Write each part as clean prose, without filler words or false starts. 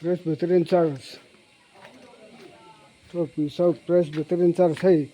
Presbyterian Church Chawlhpui South Presbyterian Church hei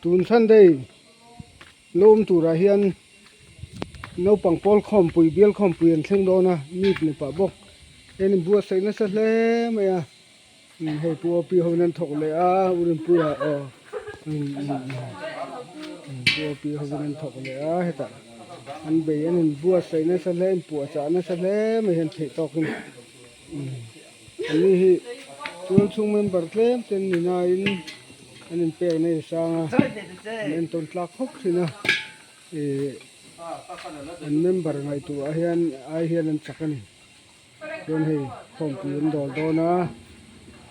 tun Sunday la awm turah hian naupang pawl khawmpui bial khawmpui an thleng dawn a meet ni pah bawk heng in buatsaih nasa hle mai a hei pu OP ho in an thawk leh a u Rinpuia aw pu OP ho in an thawk leh a hetah an bei an in buatsaih nasa hle in puahchah nasa hle mai hian theih tawkin Anni hi tual chhung member tlem te an ni nain an inpek na hi sang a, an entawn tlak khawp thin a, ih an member ngaihtuah hian ai hian an chak a ni. Chuan hei khawmpui an dawl dawn a,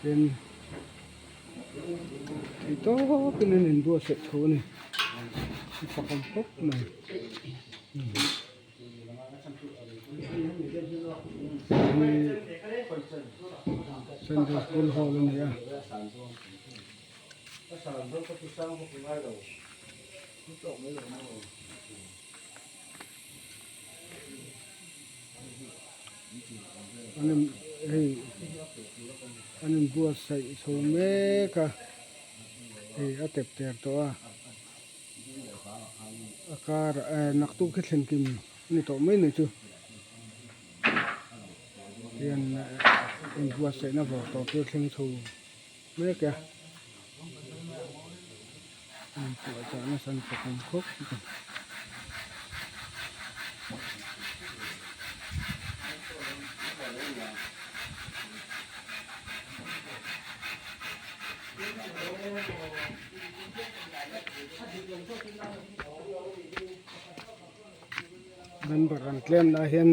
tin theih tawpin an inbuatsaih tho a ni, a fakawm khawp mai. Sunday school hall a ni a. An in hei an inbuatsaih chho mek a hei a tep ter tawh a. A car eh naktuk hi thlen kim a ni tawh mai ni chu hian inbuatsaihna vawr tawh chu a thleng chho mek a inpuahchah nasa an fakawm khawp mai. Member an tlem lah hian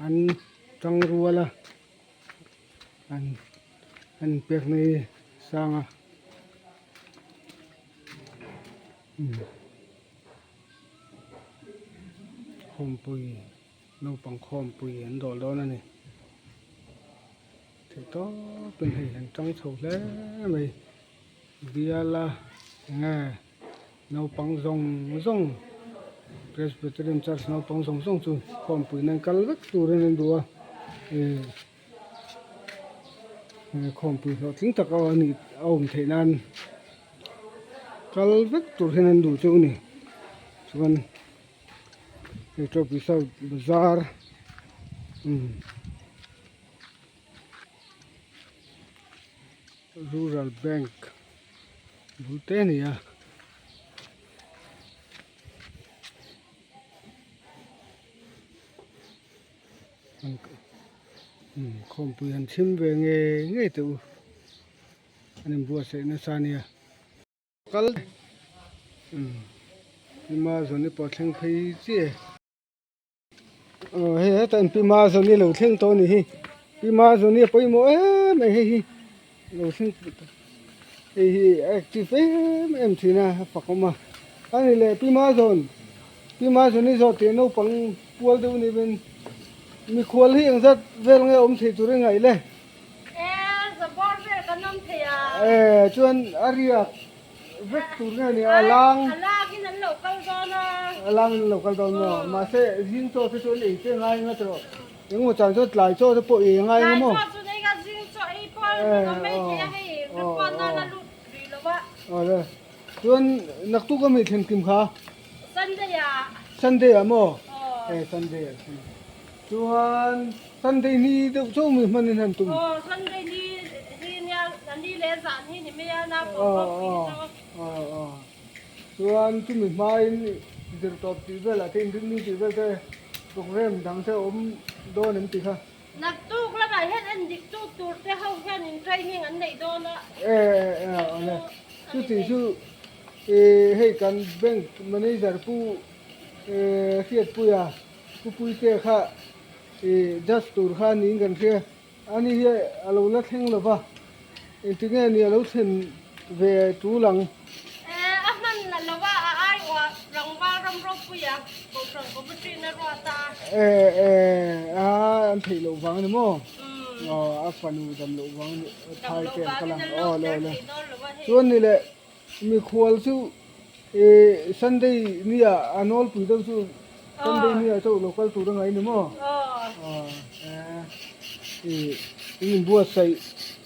an tang rual a an an inpek na hi sang a khawmpui naupang khawmpui an dawh dawn a ni. Theih tawpin hei an tang chho hle mai biala enge naupang zawng zawng Presbyterian Church naupang zawng zawng chu khawmpui nan kal vek turin an duh a ih khawmpui hlawhtling tak a nih a awm theih nan kal vek tur hian an duh chu a ni chuan hei Trophy South bazar umm. Rural bank bul te a ni a khawmpui han chhim ve ngei ngei teh u an inbuatsaih nasa a nia. Kal pi Mazawni pawh a thleng phei chiah e. Aw hei heta in pi Mazawni lo thleng tawh a ni hi pi Mazawni a pawimawh em mai hei hi lo thleng hei hi a active em em thin a a fak awm a a ni leh pi Mazawn pi Mazawni zawh tih naupang pual deuh a nih pawhin mikhual hi engzat vel nge awm thei tur i ngaih le. E chuan a riak vek tur nge ni a lang a lang in an lo kal dawn a a lang in an lo kal dawn maw mahse zing chaw te chu an ei te ngai nga tawh engemaw chan chuan tlai chaw te pawh ei a ngai nga maw tlai chaw chu nei nga zing chaw ei pawh a mai thei a hei report nan a lut rih lo a awle chuan naktuk ami thlen kim kha Sunday ah Sunday ah maw e Sunday ah chuan Sunday ni deuh chauh mi hman in han tum. Aw Sunday ni hi nia a ni leh zan hi ni mai a na pawh pawh pui chu. Aw aw chuan chumi hmain zir tawp tih velah te inrinni tih vel te program dang te a awm dawn em tih kha. Naktuk lamah hian en dik tu tur te ho hian in training an neih dawn a. E e awle chuti chu e hei kan bank manager pu e Hriatpuia Pu Puitea kha Ih judge tur kha niin kan hria ani hi a lo la thleng lo va engtinge ni a lo thlen ve tul ang. Eh a hman la lo a a ai uah tlangval ram ropuia kohhran committee na ruat a. Eh eh a an theih loh vang a ni maw? Aw a fanu dam loh vang a ni phai te an kal ang aw le le chuan ni leh Mikhual chu ih Sunday nia a nawlpui deuh chu Sunday nia chauh lo kal tur a ngai ni maw? Aw. Ih in inbuatsaih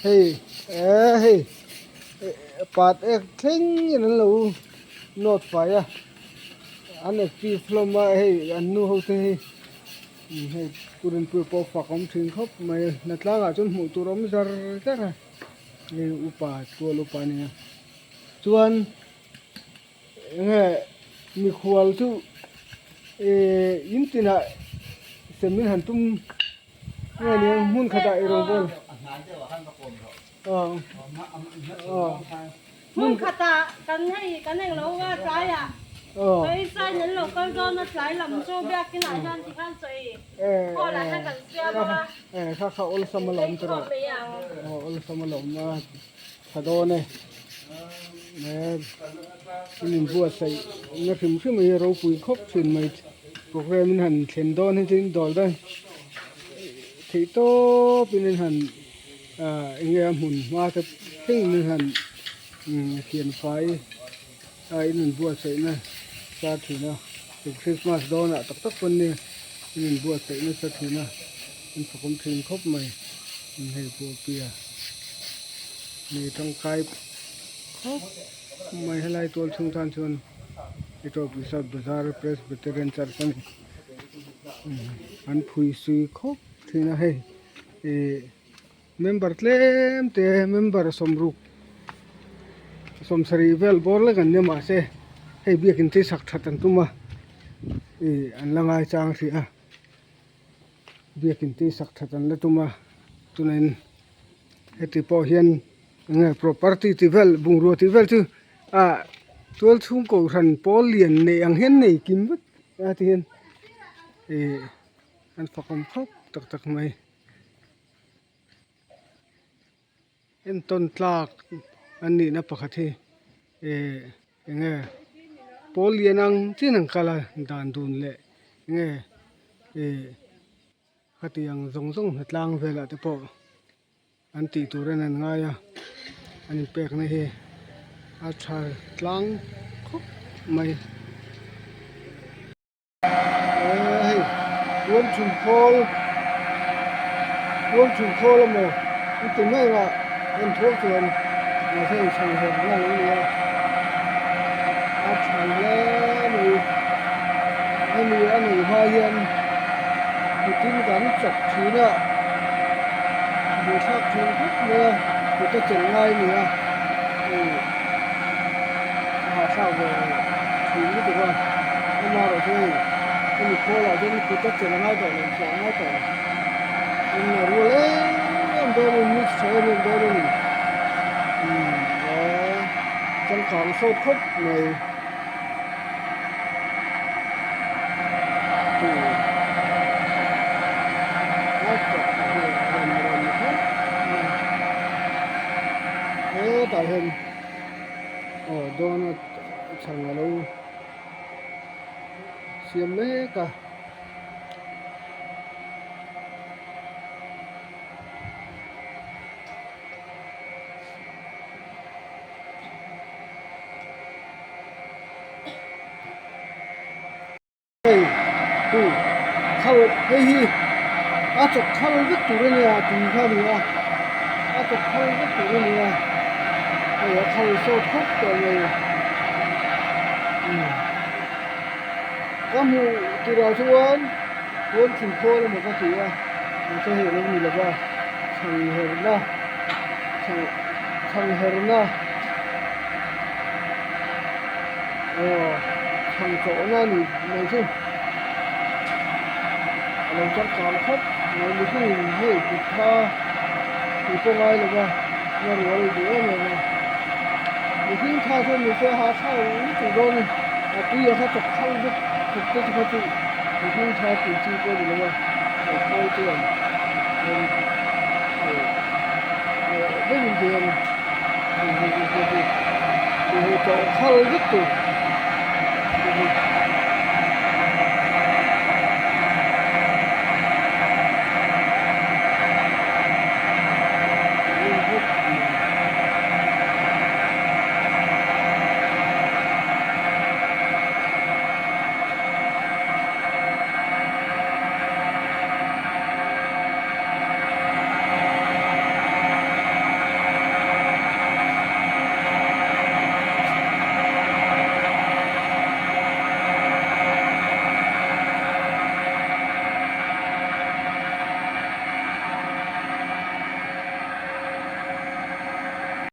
hei eh hei pat ek thleng in an lo nawt fai a an active hlawm a hei an nu ho te hi hei pu Rinpuia pawh fak awm thin khawp mai a hnatlang ah chuan hmuh tur a awm zar zar a hei upa tual upa a ni a chuan enge mikhual chu eh in tinah sem in han tum nge ni ang hmun khatah i rawn bawl aw aw hmun khatah kan hei kan eng lo a tlaiah sawi sain an lo kal dawn a tlai lam chu biakin ah hian tikhan sawi hall ah hian kan siam a eh kha kha awlsam alawm tawh aw awlsam alawm a. Tha dawn e. In inbuatsaih na hrim hrim hi a ropui khawp thin mai. Programme in han thlen dawn hi chu in dawl dawn theih tawp in in han ah eng nge a hmun hma te thleng in han thian fai a in inbuatsaih nasa thin a. Christmas dawnah tak tak pawn nia in inbuatsaih nasa thin a in fakawm thin khawp mai. Hei pawh pia nei tangkai khawp mai helai tual chhung tan chuan Ethiopia South Bazar Presbyterian Church a ni an phui sui khawp thin a hei ih member tlem te member sawmruk sawmsarih vel bawr lek an nia mahse hei biakin te sak that an tum a ih an la ngaichang hrih a. Biakin tui sak that an la tum a chuanin heti pawh hian eng nge property tih vel bungrua tih vel chu ah tual chhung kohhran pawl lian neih ang hian nei kim vek a ti hian ih an fakawm khawp tak tak mai. Entawn tlak an nihna pakhat hi eh eng nge pawl lian ang chin an kal a dan dun leh eng nge eh khatiang zawng zawng hnatlang velah te pawh an tih tur en an ngai a an inpekna hi a tha tlang khawp mai. Hei puan chhun khawl puan chhun khawl emaw an ti mai ang a en thuak chuan mahse hei chhan her na lo ni a a tha hle mai hemi a nei hma hian kut in kan chawk thin a buaithlak thin khawp mai a kut a chelh ngai a ni a hei a hahthlak ve thin lutuk a amaherawh chu hei hemi khawl ah chuan kut a chelh a ngai tawh lo chhuah a ngai tawh lo tin a rual em em dawn a ni mix tha em em dawn a ni umm aw changkang sawt khawp mai hetah hian aw donut chhang a lo siam mek a. Hei tu khal hei hi a chawk khal vek tur a nia tui kha a ni a a chawk khal vek tur a ni a hei a khal sawt khawp tawh mai umm ka hmuh tirah chuan puan thing khawl emaw ka ti a mahse hei a lo ni lova chhang herna chhang chhang herna. Aw chhang chawhna a ni mai chu a lo changkang khawp mai mihring in hei kut kha tih pawh ngai lo va na rual duh em em a mihring tha chuan ni se ha thlak lutuk dawn a ni a tui a kha chawk khal vek kut te chu kha chu mihring tha pui chi pawh a ni lo va hei khawl chuan hei deuhin ti hian. Hei chawh khal vek tur.